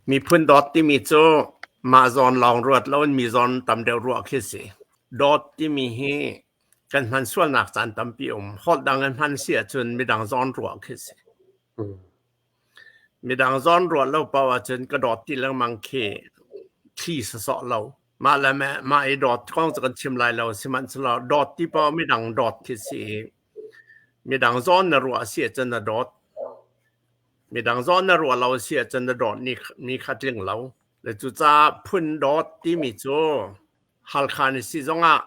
Miphun dawt timi cu mah zawn lawng ruat loin mi zawn tam deuh ruah khi si. Dawt timi hi kan hman sualnak caan tampi um. Holh dang in hman si ahcun midang zawn ruah khi si. Midang zawn ruah lo paoh ahcun ka dawt ti lengmang khi thli sawsawh lo. Mah le mah i dawt kong cu kan chim lai lo. Sihmanhsehlaw dawt ti paoh midang dawt khi si i midang zawn na ruah si ahcun na dawt. Midang zawn na ruah lo si ahcun na dawt ni kha tling lo. Le cucaah phun dawt timi cu Halkha na si zongah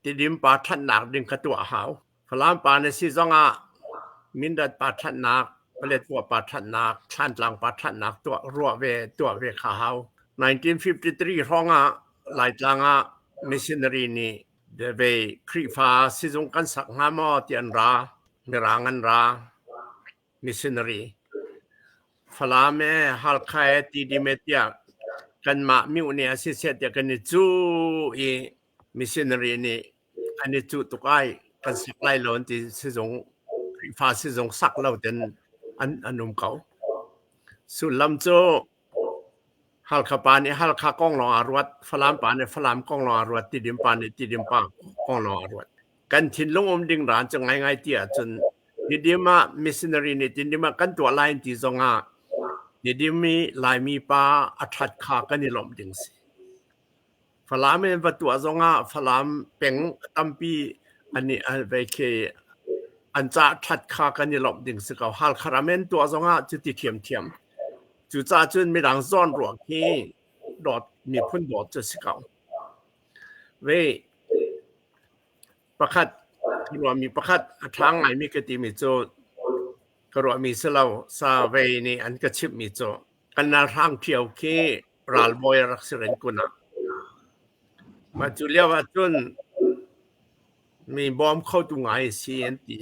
Tidim pa ṭhatnak ding kha tuah a hau. Falam pa na si zongah Mindat pa ṭhatnak, Paletwa pa ṭhatnak, Thlantlang pa ṭhatnak tuah ruah ve tuah ve kha hau. 1953 hrawng ah Laitlang ah missionary nih ve Khrihfa sizung kan sak hnga maw ti an ra. Mirang an ra. Missionary. Falam e, Halkha e, Tidim e tiah kanmah mihne a siseh tiah kan i cuh i missionary nih an i cuh tuk ai kan sak lai lo an ti sizung Khrihfa sizung sak lo ten an um ko. Sullam cu Halkha pa nih Halkha kong lawng aa ruat, Falam pa nih Falam kong lawng aa ruat, Tidim pa nih Tidim pa kong lawng aa ruat. Kan thinlung um ding ran cu ngaingai ti ahcun Tidim ah missionary nih Tidim ah kan tuah lai ti zong ah Tidim i Laimi pa a ṭhat kha kan i lawmh ding si. Falam in va tuah zong ah Falam peng tampi an i vei khi an ca ṭhat kha kan i lawmh ding si ko. Halkha ram in tuah zong ah cuti ṭhiamṭhiam. Cucaah cun midang zawn ruak hi dawt miphun dawt cu si ko. Ve pakhat ka ruahmi pakhat a ṭha ngaimi ka timi cu ka ruahmi si lo sa vei nih an ka chimhmi cu kan ralhrang ṭhio khi ralbawi a rak si ren kun ah. Mah cu lio ah cun mi bawm khotu ngai a si an ti.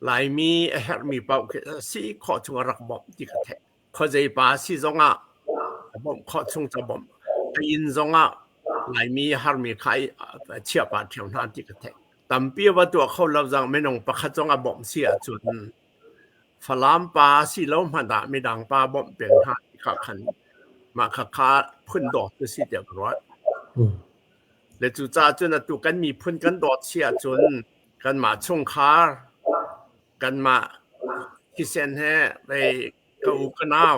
Laimi a herhmi paoh khi a si khawh chung a rak bawmh ti ka theih. Khuazei pa si zongah a bawmh khawh chung ca bawmh. A inn zongah Laimi a harmi kha a chiah pah ṭheo hna ti ka theih. Tampi a va tuah kho lo zang minung pakhat zong a bawmh si ahcun Falam pa si lo hmanh ah midang pa bawmh peng hna ti kha khan mah khakha phun dawt cu si tiah ka ruat. Le cucaah cun atu kan miphun kan dawt si ahcun kanmah chungkhar, kanmah thisen he vei ka u ka nau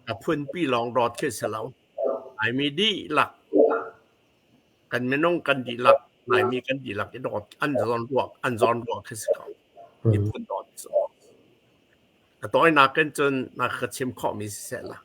ka phunpi lawng dawt khi si lo. Laimi dihlak kan minung kan dihlak Laimi kan dihlak i dawt an zawn ruak an zawn ruak khi si ko. Miphun dawt cu. A tawinak in cun na ka chim khawhmi siseh la.